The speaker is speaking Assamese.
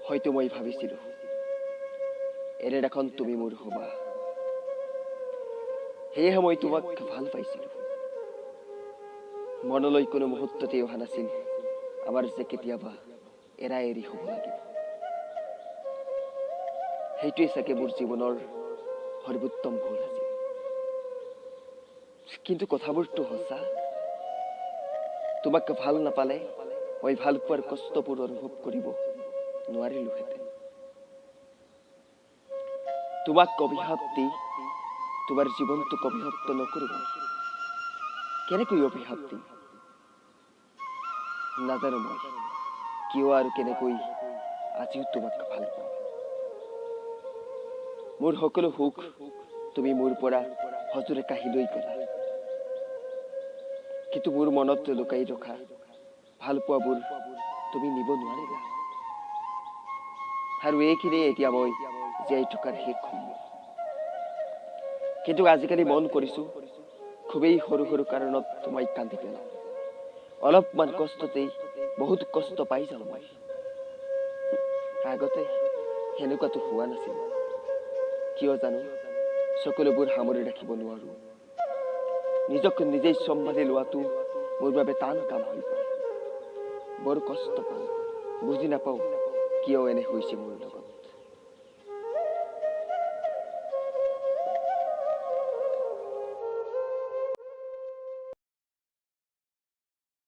হয়তো মই ভাবিছিলোঁ এদিনাখন তুমি মোৰ হ'বা। সেয়েহে মই তোমাক ভাল পাইছিলোঁ। মনলৈ কোনো মুহূৰ্ততেই অহা নাছিল আমাৰ যে কেতিয়াবা এৰা এৰি হ'ব লাগিব। সেইটোৱেই চাগে মোৰ জীৱনৰ সৰ্বোত্তম ভুল আছিল। কিন্তু কথাবোৰতো সঁচা। তোমাক ভাল নাপালে মই ভাল পোৱাৰ কষ্টবোৰ অনুভৱ কৰিব নোৱাৰিলোহেঁতেন। তোমাক অভিশাপ দি তোমাৰ জীৱনটোক অভিশপ্ত নকৰোঁ মই। কেনেকৈ অভিশাপ দিম? নাজানো মই কিয় আৰু কেনেকৈ আজিও তোমাক ভাল পাওঁ। মোৰ সকলো সুখ তুমি মোৰ পৰা সজোৰে কাঢ়ি লৈ গ'লা, কিন্তু মোৰ মনত লুকাই ৰখা ভাল পোৱাবোৰ তুমি নিব নোৱাৰিলা। আৰু এইখিনিয়ে এতিয়া মই জীয়াই থকাৰ শেষ সময়। কিন্তু আজিকালি মন কৰিছো, খুবেই সৰু সৰু কাৰণত মই কান্দি পেলাওঁ। অলপমান কষ্টতেই বহুত কষ্ট পাই যাওঁ মই। আগতে সেনেকুৱাতো হোৱা নাছিল। কিয় জানো সকলোবোৰ সামৰি ৰাখিব নোৱাৰো। নিজক নিজেই চম্ভালি লোৱাটো মোৰ বাবে টান কাম হৈ পৰে। বৰ কষ্ট পাওঁ। বুজি নাপাওঁ কিয় এনে হৈছে মোৰ লগত।